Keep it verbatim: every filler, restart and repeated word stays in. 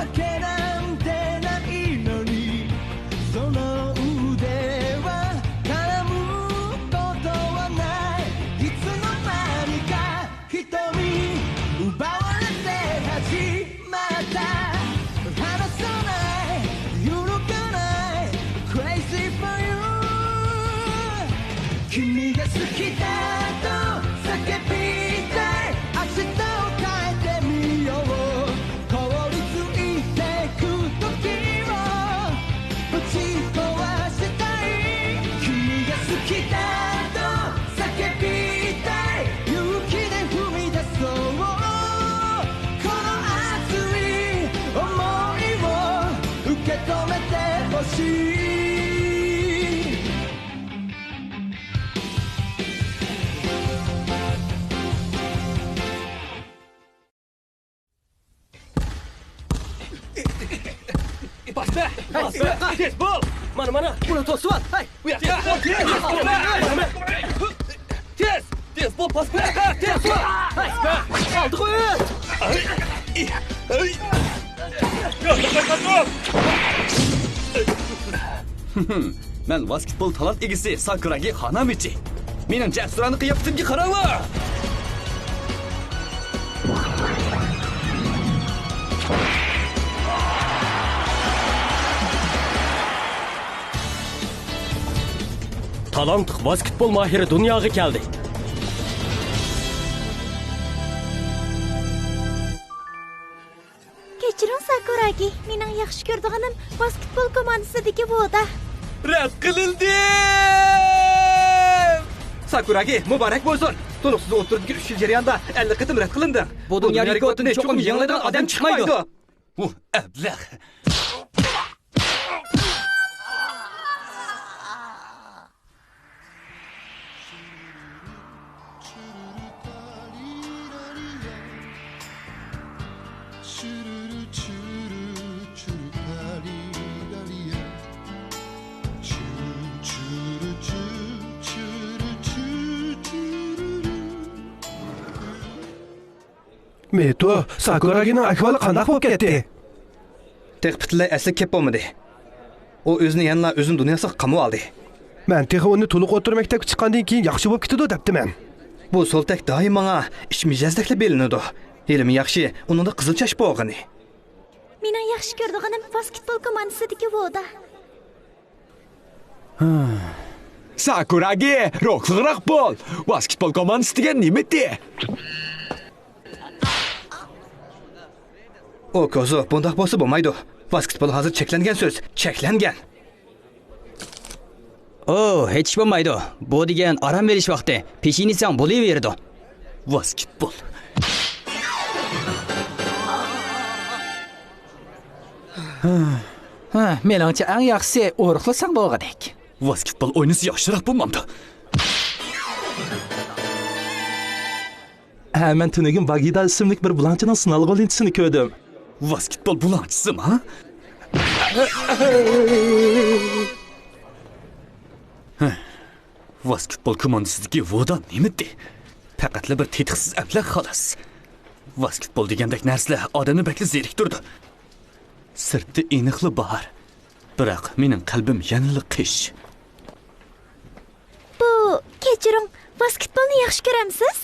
けなんでないのに、その腕は絡むことはない。いつの間にか瞳奪われて始まった。離さない、揺るがない、 Crazy for you。 君が好きだと叫びたい。明日を変えてみよう。凍りついてく時を 打ち壊したい。 君が好きだと叫びたい。 勇気で踏み出そう。 この熱い想いを受け止めてほしい。 باسما! باسما! تېز بول! مانا، مانا! بۇنى توسۇۋال! ھەي! بۇ ياققا! تېز! تېز! تېز بول، باسما! تېز بول! باسما! ئالدىغا ئۆت! مەن ۋاسكېتبول تالانت ئىگىسى ساكۇراگى خانامىچى. مېنىڭ جەسۇرانە قىياپىتىمگە قاراڭلار! تالانتلىق ۋاسكېتبول ماھىرى دۇنياغا كەلدى. كەچۈرۈڭ، ساكۇراگى، مېنىڭ ياخشى كۆرىدىغىنىم ۋاسكېتبول كوماندىسىدىكى ۋودا. رەت قىلىندىم! ساكۇراگى، مۇبارەك بولسۇن! تولۇقسىز ئوتتۇرىدىكى ئۈچ يىل جەريانىدا ئەللىك قېتىم رەت قىلىندىڭ. بۇ دۇنيا رېكورتىنى چوقۇم يېڭىلايدىغان ئادەم چىقمايدۇ. ئۇھ، ئەبلەخ! مېتو، ساكۇراگىنىڭ ئەھۋالى قانداق بولۇپ كەتتى؟ تېخى پۈتۈنلەي ئەسلىگە كېلىپ بولمىدى. ئۇ ئۆزىنى يەنىلا ئۆزىنىڭ دۇنياسىغا قامىۋالدى. مەن تېخى ئۇنى تولۇق ئوتتۇرا مەكتەپكە چىققاندىن كېيىن ياخشى بولۇپ كېتىدۇ دەپتىمەن. بۇ سولتەك دائىم ماڭا ئىچ مىجەزدەكلا بىلىنىدۇ. ھېلىمۇ ياخشى، ئۇنىڭدا قىزىل چاچ بولغىنى. مېنىڭ ياخشى كۆرىدىغىنىم ۋاسكېتبول كوماندىسىدىكى ۋودا. ساكۇراگى، روھلۇقراق بول! ۋاسكېتبول كوماندىسى دېگەن نېمىتى؟ ئوكوزو، بۇنداق بولسا بولمايدۇ. ۋاسكېتبول ھازىر چەكلەنگەن سۆز، چەكلەنگەن. ئو، ھېچ ئىش بولمايدۇ. بۇ دېگەن ئارام ئېلىش ۋاقتى. پېشىنى يېسەڭ بولۇۋېرىدۇ. ۋاسكېتبول. ھە، مېنىڭچە ئەڭ ياخشىسى ئورۇقلىساڭ بولغۇدەك. ۋاسكېتبول ئوينىسا ياخشىراق بولمامدۇ؟ ھە، مەن تۈنۈگۈن باگىدا ئىسىملىك بىر بۇلاڭچىنىڭ سىنالغۇ لېنتىسىنى كۆردۈم. ۋاسكېتبول بۇلاڭچىسىما؟ ۋاسكېتبول كوماندىسىدىكى ۋودا نېمىتى؟ پەقەتلا بىر تېتىقسىز ئەبلەخ خالاس. ۋاسكېتبول دېگەندەك نەرسىلەر ئادەمنى بەكلا زېرىكتۈرىدۇ. سىرتتا ئېنىقلا باھار، بىراق مېنىڭ قەلبىم يەنىلا قىش. بۇ، كەچۈرۈڭ، ۋاسكېتبولنى ياخشى كۆرەمسىز؟